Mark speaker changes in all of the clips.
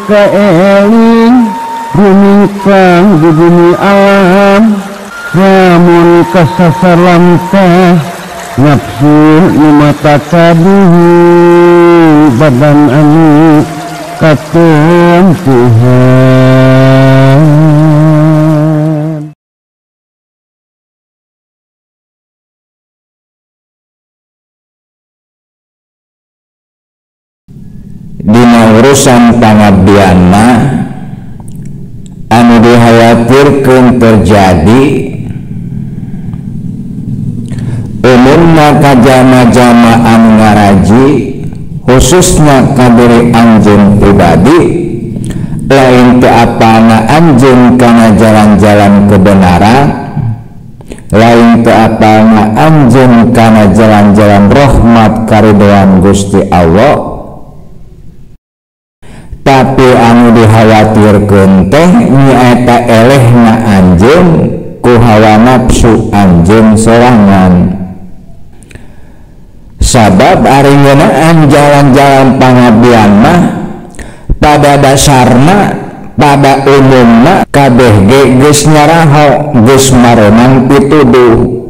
Speaker 1: kaeling rumingkang di bumi alam lamun kasasar lamtah nafsu nu mata kaduhu badan anu katempuhan.
Speaker 2: Dina urusan pangabdian mah anu dikhawatirkeun terjadi umumna ka jama-jama anu ngaraji, khususnya ka diri anjeun pribadi, lain teu apalna anjeun kana jalan-jalan kebenaran, lain teu apalna anjeun kana jalan-jalan rahmat karidhoan Gusti Allah. Tapi anu dikhawatirkeun teh nyaeta elehna anjeun ku hawa nafsu anjeun sorangan. Sabab ari ngeunaan jalan-jalan pangabdian mah pada dasarna, pada umumna kabeh ge geus nyaraho, geus maronang pituduh.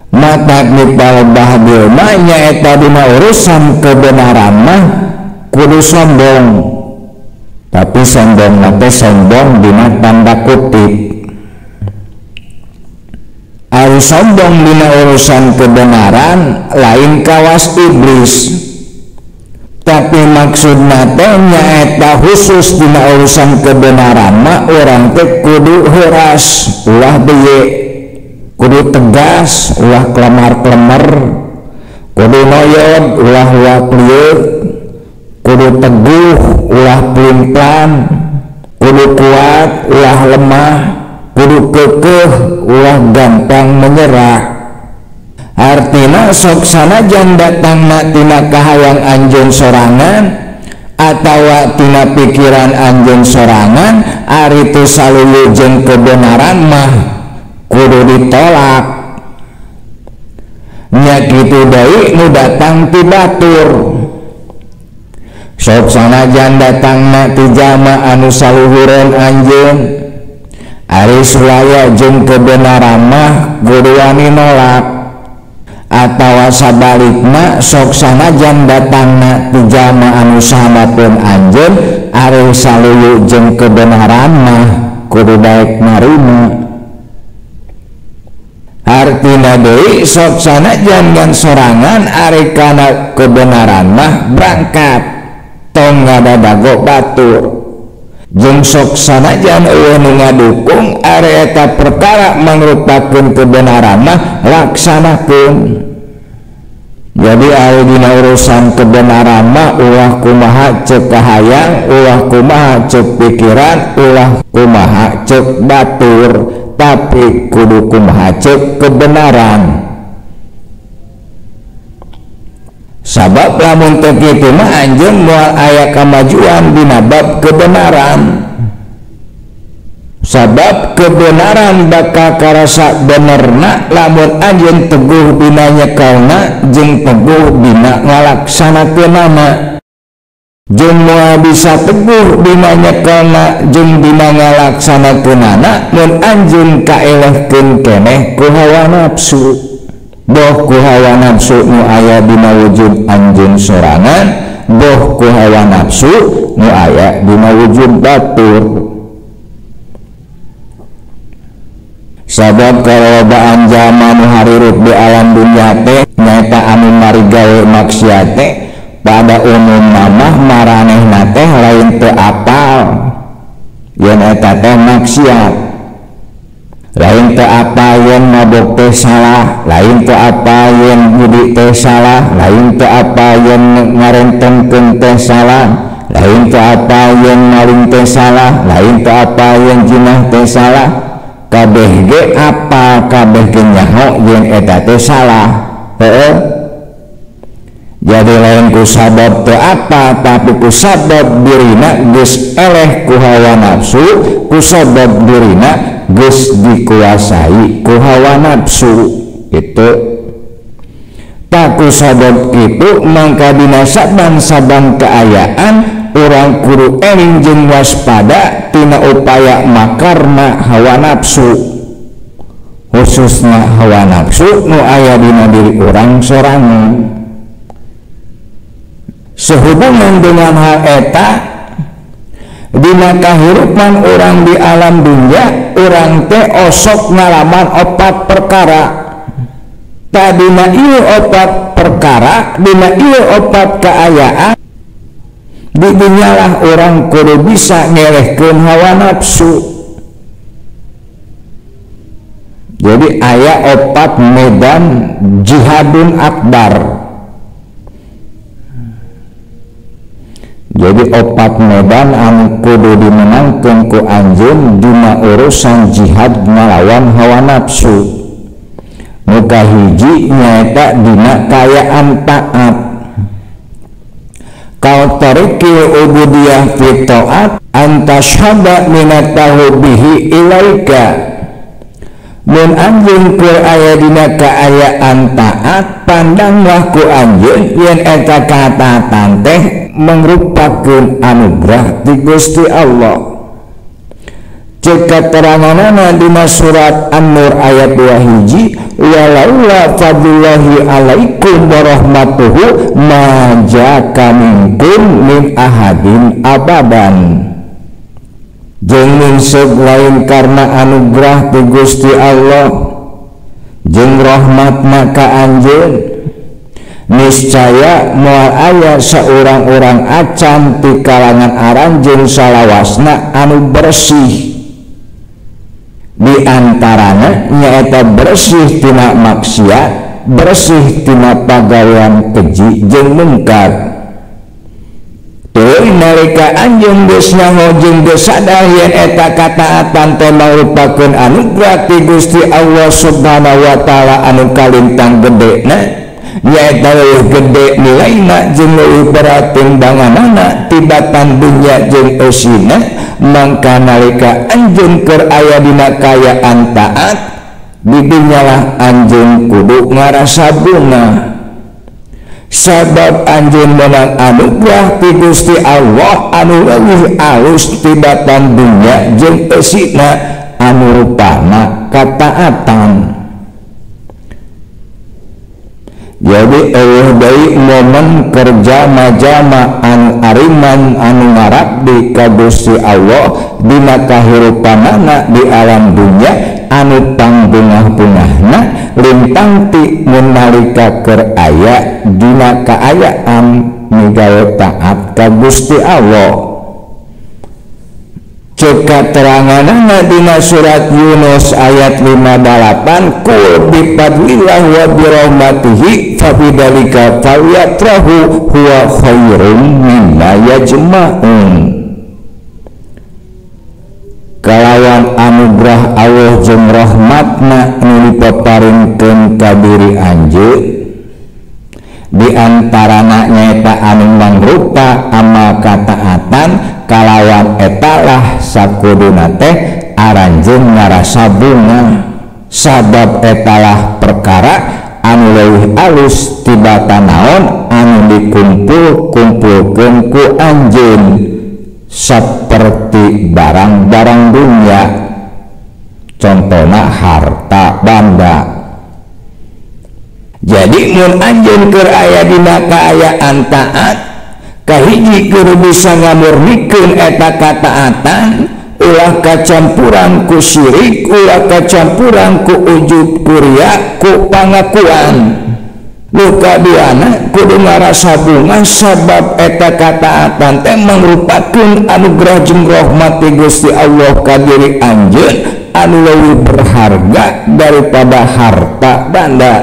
Speaker 2: Matak mipalebah mah nyaeta dina urusan kebenaran mah kudu sombong, tapi sombong nate sombong dina tanda kutip. Ari sombong dina urusan kebenaran lain kawas iblis, tapi maksudna teh nyaeta khusus dina urusan kebenaran mah urang teh kudu heuras, ulah beye, kudu tegas, ulah klemar-klemer, kudu noyod, ulah lieur, kudu teguh, ulah pelin-pelan, kudu kuat, ulah lemah, kudu kekeh, ulah gampang menyerah. Artina sok sanajan datangna tina kahayang anjeun sorangan atawa tina pikiran anjeun sorangan, ari teu salulu jeung kebenaran mah kudu ditolak. Nya kitu deui nu datang ti batur. Sok sanajan datangna ti jalma anu saluhureun anjeun, ari sulaya jeung kebenaran mah kudu wani nolak. Atawa sabalikna sok sanajan datangna ti jalma anu sahandapeun anjeun, ari saluyu jeung kebenaran mah kudu daek narima. Artina deui sok sanajan ngan sorangan ari kana kebenaran mah berangkat, tong ngadadago batur. Jeung sok sanajan eueuh nu ngadukung ari eta perkara mangrupakeun kebenaran mah laksanakeun. Jadi ari dina urusan kebenaran mah ulah kumaha ceuk kahayang, ulah kumaha ceuk pikiran, ulah kumaha ceuk batur, tapi kudu kumaha ceuk kebenaran. Sabab lamun teu kitu mah anjeun moal aya kamajuan dina bab kebenaran. Sabab kebenaran bakal karasa benerna lamun anjeun teguh dina nyekelna jeung teguh dina ngalaksanakeunana. Jeung moal bisa teguh dina nyekelna jeung dina ngalaksanakeunana mun anjeun kaelehkeun keneh ku hawa nafsu. Boh ku hawa nafsu nu aya dina wujud anjeun sorangan, boh ku hawa nafsu nu aya dina wujud batur. Sabab kalobaan jalma nu harirut di alam dunya teh nyaeta anu marigawe maksiat teh pada umumna mah maranehna teh lain teu apal yen eta teh maksiat, lain teu apal yen mabok teh salah, lain teu apal yen judi teh salah, lain teu apal yen ngarentengkeun teh salah, lain teu apal yen maling teh salah, lain teu apal yen jinah teh salah. Kabeh ge apal, kabeh ge nyaho yen eta teh salah. Heeh. Jadi lain ku sabab teu apal, tapi ku sabab dirina geus eleh ku hawa nafsu, ku sabab dirina geus dikuasai ku hawa nafsu. Itu tak ku sabab itu mangka dina saban-saban kaayaan urang kudu eling jeung waspada tina upaya makarna hawa nafsu, khususna hawa nafsu nu aya dina diri urang sorangan. Sehubungan dengan hal eta, dina kahirupan urang di alam dunia, urang teh osok ngalaman opat perkara. Tadina ieu opat perkara, dina ieu opat kaayaan, di dunyalah orang kudu bisa ngelehkeun hawa nafsu. Jadi aya opat medan jihadun akbar. Jadi opat medan anu kudu dimenangkeun ku anjeun dina urusan jihad ngalawan hawa nafsu. Nu kahiji nyaeta dina kaayaan taat. Kau tarikil ubudiyah fi ta'at antashhaba minatahu bihi ilaika. Mun anjeun keur aya dina kaayaan taat, pandanglah ku anjeun yen eta kataatan teh mangrupakeun anugerah ti Gusti Allah. Cek kateranganana dina surat An-Nur ayat 2 hiji, walaula fadlullahi alaikum warahmatuhu ma jaka minkum min ahadin abadan. Jeung ningseuk lain karena anugerah ti Gusti Allah jeung rahmatna ka anjeun, niscaya moal aya saurang-urang acan ti kalangan aranjeun salawasna anu bersih. Di antarana nyaeta bersih tina maksiat, bersih tina pagawean keji jeung mungkar. Tuluy nalika anjeun geus nyaho jeung geus sadar yen eta kataatan teh mangrupakeun anugerah ti Gusti Allah Subhanahu wa taala anu kalintang gedena, nyaeta leuwih gede nilaina jeung leuwih berat timbanganana tibatan dunya jeung eusina. Mangka nalika anjeun keur aya dina kaayaan taat, di dunyalah anjeun kudu ngarasa bungah, sabab anjeun menang anugerah ti Gusti Allah anu leuwih alus tibatan dunya jeung eusina anu rupana kataatan. Jadi eueuh deui momen kerja majama anu ariman anu ngarabdi ka Gusti Allah dina kahirupanana di alam dunya anu pangbungah-bungahna lintang ti mun nalika keur aya dina kaayaan migawe taat ka Gusti Allah. Cek kateranganana dina surat Yunus ayat 58, qul bi fadlillah wa bi rahmatihi fa bidzalika falyafrahu huwa khairum mimma yajma'un. Kalawan anugerah Allah jeung rahmatna nu dipaparinkeun ka diri anjeun, di antarana nyaeta anu mangrupa amal kataatan, kalawan etalah sakuduna teh aranjeun ngarasa bungah, sabab etalah perkara anu leuwih alus tibatan naon anu dikumpul-kumpulkeun ku anjeun seperti barang-barang dunia, contohna harta banda. Jadi mun anjeun keur aya dina kaayaan taat, kahiji kudu bisa ngamurnikeun eta kataatan, ulah kacampuran ku syirik, ulah kacampuran ku ujub, ku riya, ku pangakuan. Nu kaduana kudu ngarasa bungah sabab eta kataatan teh mangrupakeun anugerah jeung rahmat ti Gusti Allah ka diri anjeun anu leuwih berharga daripada harta banda.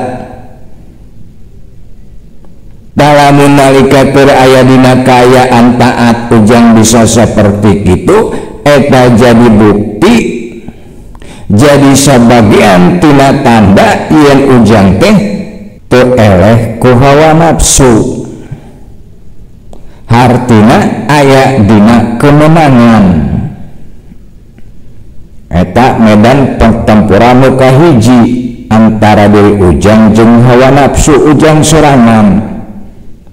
Speaker 2: Lamun nalika keur aya dina kaayaan taat ujang bisa seperti kitu, eta jadi bukti, jadi sabagian tina tanda yen ujang teh teu eleh ku hawa nafsu. Hartina aya dina kemenangan. Eta medan pertempuran nu kahiji antara diri ujang jeung hawa nafsu ujang sorangan,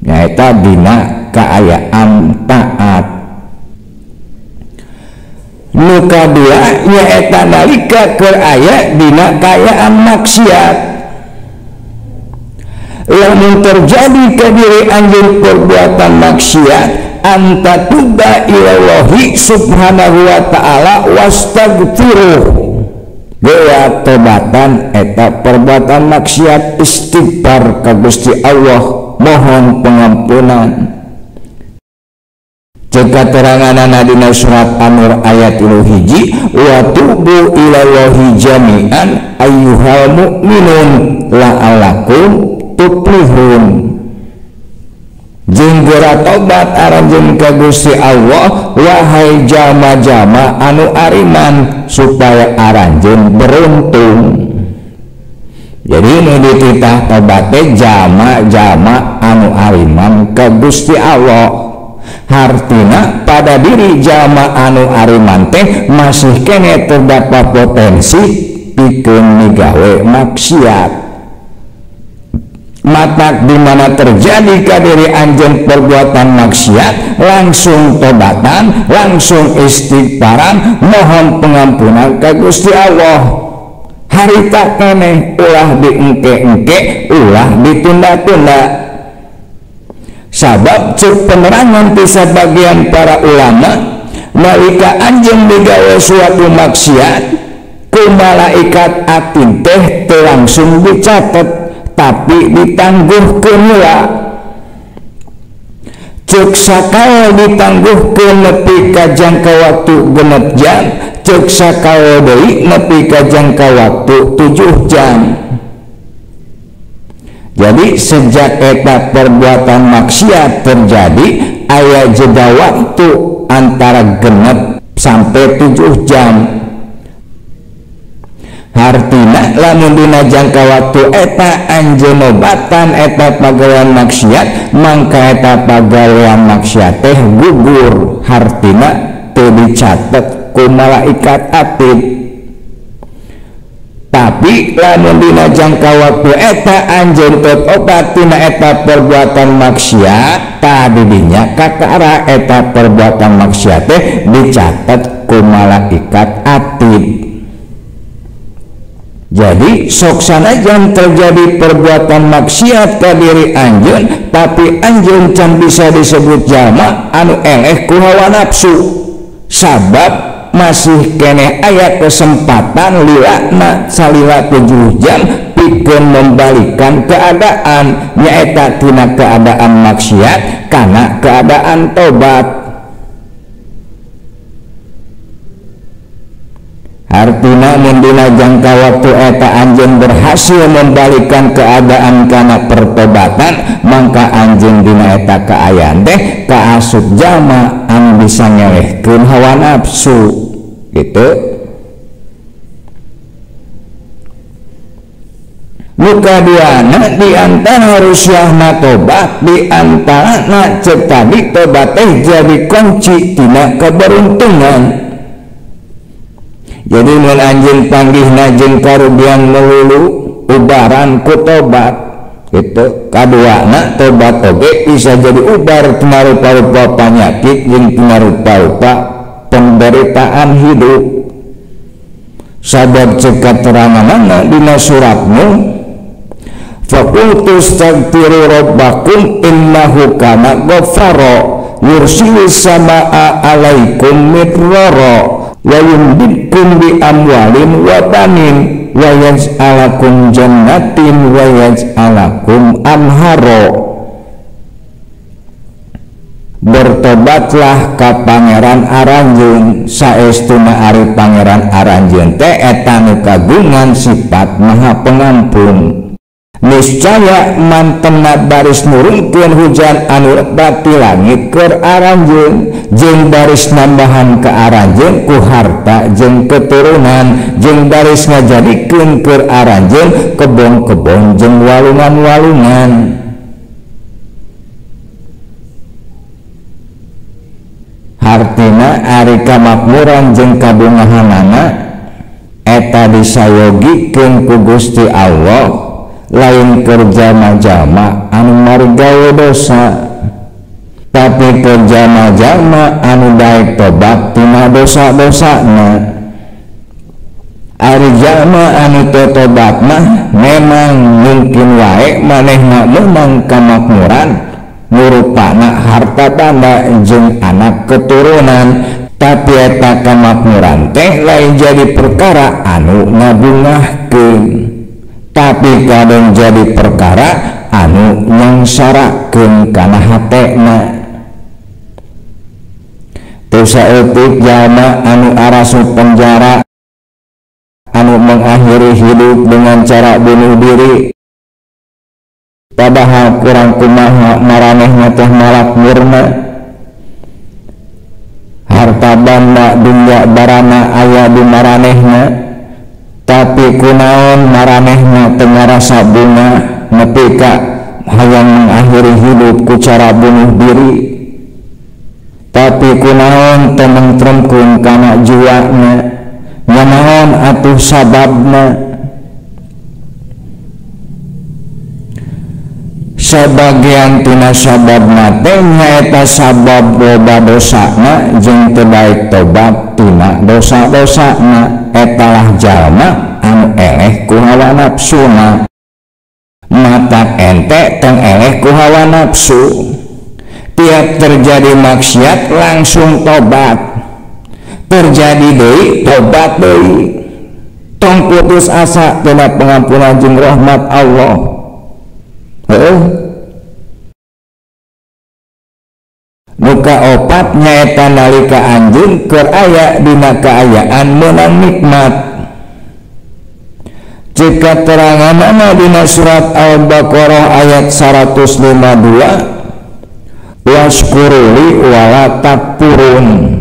Speaker 2: nyaeta dina kaayaan taat. Nu kadua nyaeta nalika keur aya dina kaayaan maksiat. Lamun terjadi ka diri anjeun perbuatan maksiat, anta tuba ilallahi subhanahu wa ta'ala wastaghfiruh. Geura tobatan eta perbuatan maksiat, istighfar ka Gusti Allah, mohon pengampunan. Cek kateranganana dina surat An-Nur ayat 31, wa tubu ilallahi jami'an ayyuhal mu'minun la'allakum tuflihun. Jeung geura tobat aranjeun ka Gusti Allah wahai jalma-jalma anu ariman supaya aranjeun beruntung. Jadi nu dititah tobat teh jalma-jalma anu ariman ka Gusti Allah. Hartina pada diri jalma anu ariman teh masih kene terdapat potensi pikeun migawe maksiat. Matak di mana terjadi ka diri anjeun perbuatan maksiat, langsung tobatan, langsung istighfaran, mohon pengampunan ka Gusti Allah. Harita keneh ulah diengke-engke, ulah ditunda-tunda. Sabab cek penerangan ti sabagian para ulama, nalika anjeun digawe suatu maksiat, ku malaikat atid teh teu langsung dicatet, tapi ditangguhkeun heula. Cek sakaol ditangguhkeun nepi ka jangka waktu 6 jam, cek sakaol deui nepi ka jangka waktu 7 jam. Jadi sejak eta perbuatan maksiat terjadi, aya jeda waktu antara 6 sampai 7 jam. Hartina lamun dina jangka waktu eta anjeun nobatan eta pagawean maksiat, mangka eta pagawean maksiat teh gugur, hartina teu dicatet ku malaikat atid. Tapi lamun dina jangka waktu eta anjeun teu tobat tina eta perbuatan maksiat, tadinya kakara eta perbuatan maksiat teh dicatet ku malaikat atid. Jadi sok sanajan terjadi perbuatan maksiat ka diri anjeun, tapi anjeun can bisa disebut jalma anu eleh ku hawa nafsu, sabab masih keneh aya kesempatan lilana salila 7 jam pikeun membalikan keadaan, nyaeta tina keadaan maksiat kana keadaan tobat. Artina mun dina jangka waktu eta anjeun berhasil membalikan keadaan kana pertobatan, mangka anjeun dina eta kaayaan teh kaasup jalma anu bisa ngelehkeun hawa nafsu gitu. Nu kaduana di antara rusyahna tobat, di antarana cek tadi tobat teh jadi kunci tina keberuntungan. Jadi mun anjeun panggihna jeung karugian melulu ubaran ku tobat gitu. Kaduana tobat oge bisa jadi ubar tina rupa-rupa panyakit jeung tina rupa-rupa penderitaan hidup. Sabab cek kateranganana dina surat Nuh, faqultu astaghfiru rabbakum innahu kana ghaffara yursilis samaa alaikum midrara wa yumdidkum bi amwalin wa banin wa yaj'alakum jannatin wa yaj'alakum anhara. Bertobatlah ka Pangeran aranjeun, saestuna ari Pangeran aranjeun teh eta nu kagungan sifat Maha Pengampun. Niscaya mantena baris nurunkeun hujan anu lebat ti langit keur aranjeun, jeung baris nambahan ka aranjeun ku harta jeung keturunan, jeung baris ngajadikeun keur aranjeun kebon-kebon jeung walungan-walungan. Hartina ari kamakmuran jeung kabungahanana eta disayogikeun ku Gusti Allah, lain keur jalma-jalma anu marigawe dosa. tapi keur jalma-jalma anu daek tobat tina dosa-dosana. Ari jalma anu teu tobat mah memang mungkin wae manehna meunang kamakmuran murupana harta banda jeung anak keturunan, tapi eta kamakmuran teh lain jadi perkara anu ngabungahkeun, tapi kadang jadi perkara anu nyangsarakeun kana hatena. Teu saeutik jalma anu arasup penjara anu mengakhiri hidup dengan cara bunuh diri, padahal kurang kumaha maranehna teh malak murna, harta banda dunya barana aya di maranehna, tapi kunaon maranehna teu ngarasa bunga nepi ka hayang mengakhiri hidup ku cara bunuh diri, tapi kunaon teu mengtremkeun kana jiwana, nanaon atuh sababna. Sabagian tina sababna teh nyaeta sabab loba dosana jeung teu daek tobat tina dosa-dosana, etalah jalma anu eleh ku hawa nafsuna. Matak ente tong eleh ku hawa nafsu, tiap terjadi maksiat langsung tobat, terjadi deui tobat deui, tong putus asa tina pengampunan jeung rahmat Allah. Heuh. Nu kaopat nyaeta nalika anjeun keur aya dina kaayaan meunang nikmat. Jika teranganana dina surat Al-Baqarah ayat 152, waskuruli wala takfurun,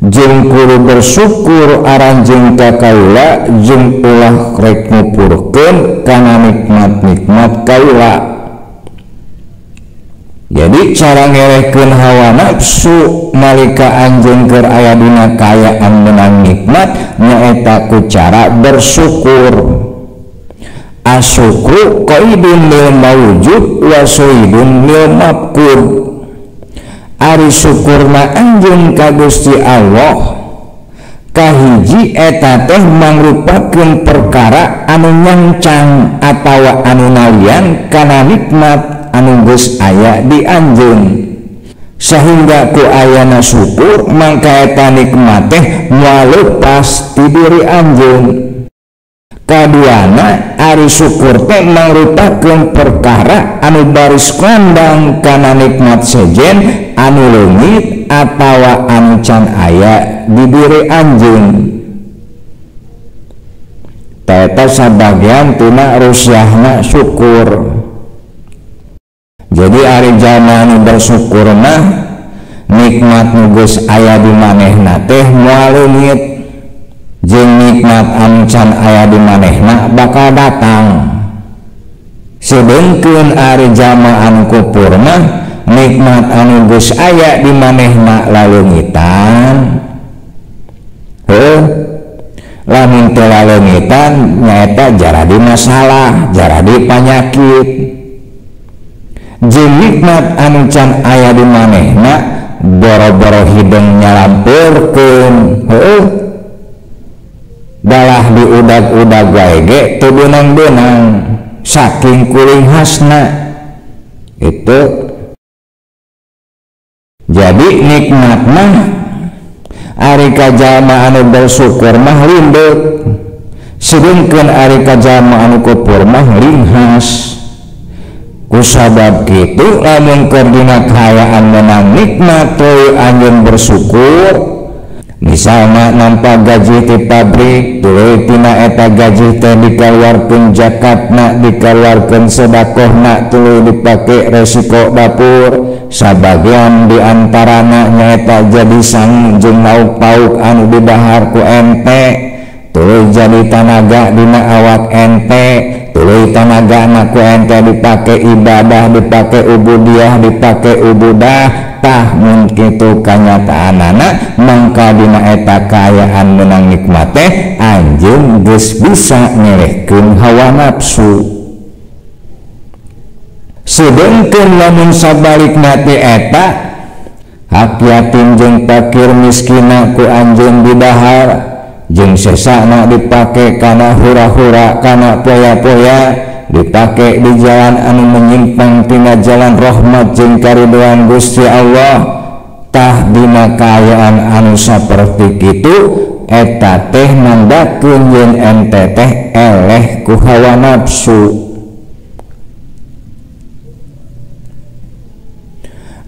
Speaker 2: jeung kudu bersyukur aranjeun ka kaula jeung ulah rek ngupurkeun kana nikmat-nikmat kaula. Jadi cara ngelehkeun hawa nafsu nalika anjeun keur aya dina kaayaan meunang nikmat nyaeta ku cara bersyukur. Asyukru qaidun lil mawjud wa suidun lil mafqud. Ari syukurna anjeun ka Gusti Allah kahiji eta teh mangrupakeun perkara anu nyancang atawa anu nalian kana nikmat anu geus aya di anjeun, sehingga ku ayana syukur mangka eta nikmat teh moal lepas ti diri anjeun. Kaduana ari syukur teh mangrupakeun perkara anu baris kandang kana nikmat sejen anu leungit atawa anu can aya di diri anjeun. Eta sabagian tina rusyahna syukur. Jadi ari jalma anu bersyukur mah nikmat nu geus aya di manehna teh moal leungit, jeung nikmat anu can aya di manehna bakal datang. Sedengkeun ari jalma anu kufur mah nikmat anu geus aya di manehna laleungitan. Heuh, lamun teu laleungitan nyaeta jaradi masalah, jaradi panyakit. Jeung nikmat anu can aya di manehna boro-boro hideung nyalampurkeun. Heuh, dalah diudag-udag wae ge teu beunang-beunang saking kulinghasna itu. Jadi nikmat mah ari ka jalma anu bersyukur mah lindeuk, sedengkeun ari ka jalma anu kufur mah linghas. Kusabab kitu lamun keur dina kaayaan menang nikmat tuluy anjeun bersyukur, misalna nampa gaji ti pabrik tuluy tina eta gaji teh dikaluarkeun zakatna, dikaluarkeun sedekahna, tuluy dipake resiko dapur, sabagian di antarana nyaeta jadi sang jeung lauk pauk anu didahar ku ente, tuluy jadi tanaga dina awak ente, tuluy tanaga ku ente dipake ibadah, dipake ubudiah, dipake ubudah. Tah mun kitu kanyataanana mangka dina eta kaayaan meunang nikmat teh anjeun geus bisa ngelehkeun hawa nafsu. Sedengkeun lamun sabalikna teh eta hak yatim jeung fakir miskina ku anjeun didahar jeung sesana dipake kana hura-hura kana poya-poya dipake di jalan anu menyimpang tina jalan rahmat jeung karidhoan Gusti Allah. Tah dina kaayaan anu saperti kitu eta teh nandakeun yen ente teh eleh ku hawa nafsu.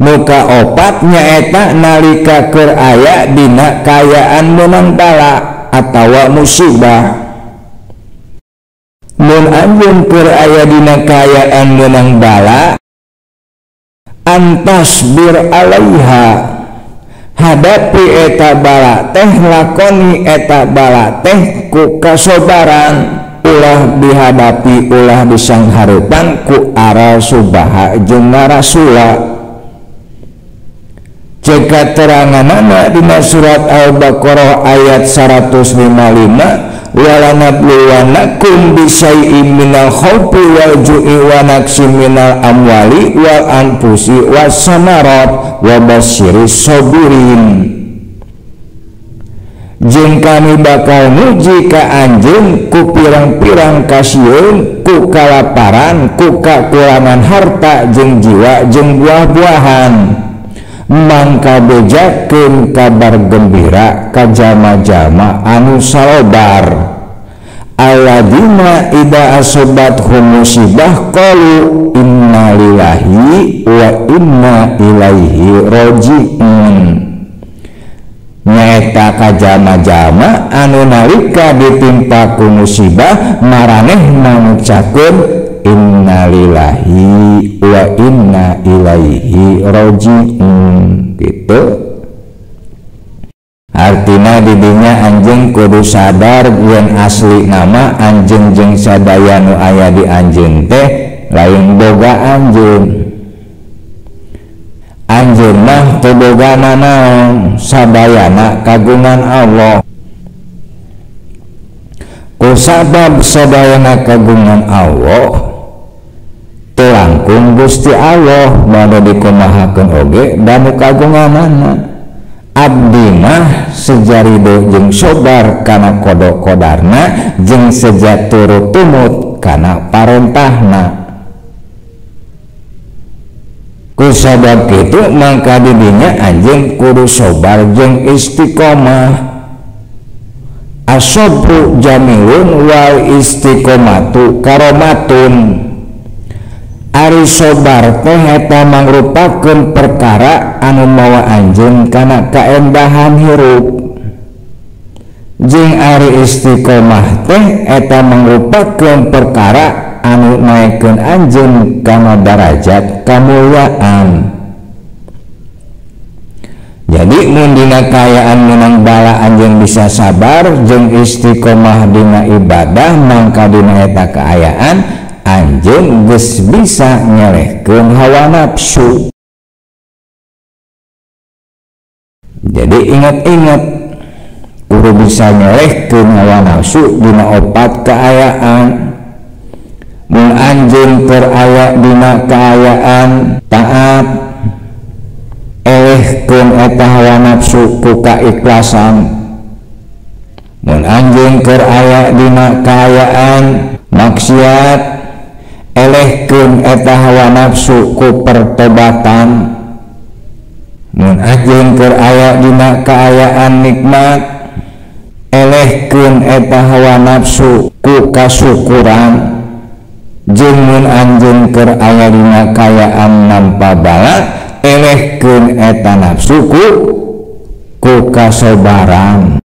Speaker 2: Muka opat nyaeta nalika keur aya dina kaayaan meunang bala atawa musibah. Mun anjeun keur aya dina kaayaan meunang bala antasbir alaiha, hadapi eta bala teh, lakoni eta bala teh ku kasobaran, ulah dihadapi ulah disanghareupan ku aral subaha jeung ngarasula. Cek kateranganana dina surat Al-Baqarah ayat 155, walanabluwannakum bisyai'im minal khaufi wal ju'i wa naqsim minal amwali wal anfusi was samarat wa basyiris sabirin. Jeung kami bakal muji ka anjeun ku pirang-pirang kasieun, ku kalaparan, ku kakurangan harta jeung jiwa jeung buah-buahan. Mangka bejakeun kabar gembira ka jama-jama anu salobar. Alladzina idza asobathum musibah qalu inna lillahi wa inna ilaihi rajiun. Nyaeta ka jama-jama anu nalika ditimpa ku musibah maranehna ngucapkeun inna lillahi wa inna ilaihi rajiun gitu. Artina didinya anjeun kudu sadar yen asli nama anjeun jeung sadaya nu aya di anjeun teh lain boga anjeun. Anjeun mah teu boga nanaon, sadayana kagungan Allah. Kusabab sadayana kagungan Allah teu langkung Gusti Allah bade dikumahakeun oge da nu kagunganana. Abdi mah sejarido jeung sobar kana kodok kodarna jeung seja turut tumut kana parentahna. Kusabab kitu mangka didinya anjeun kudu sobar jeung istiqomah. Asobru jamilun wal istiqomatu karomatun. Ari sobar teh eta mangrupakeun perkara anu mawa anjeun kana kaendahan hirup. Jeung ari istiqomah teh eta mangrupakeun perkara anu naekkeun anjeun kana darajat kamulyaan. Jadi mun dina kaayaan menang bala anjeun bisa sabar jeung istiqomah dina ibadah mangka dina eta kaayaan anjeun geus bisa nyelehkeun hawa nafsu. Jadi ingat-ingat kudu bisa nyelehkeun hawa nafsu dina opat kaayaan. Mun anjeun keur aya dina kaayaan taat, elehkeun eta hawa nafsu ku kaikhlasan. Mun anjeun keur aya dina kaayaan maksiat, elehkeun eta hawa nafsu ku pertobatan. Mun anjeun keur aya dina kaayaan nikmat, elehkeun eta hawa nafsu ku kasukuran. Jeung mun anjeun keur aya dina kaayaan nampa bala, elehkeun eta nafsu ku kasobaran.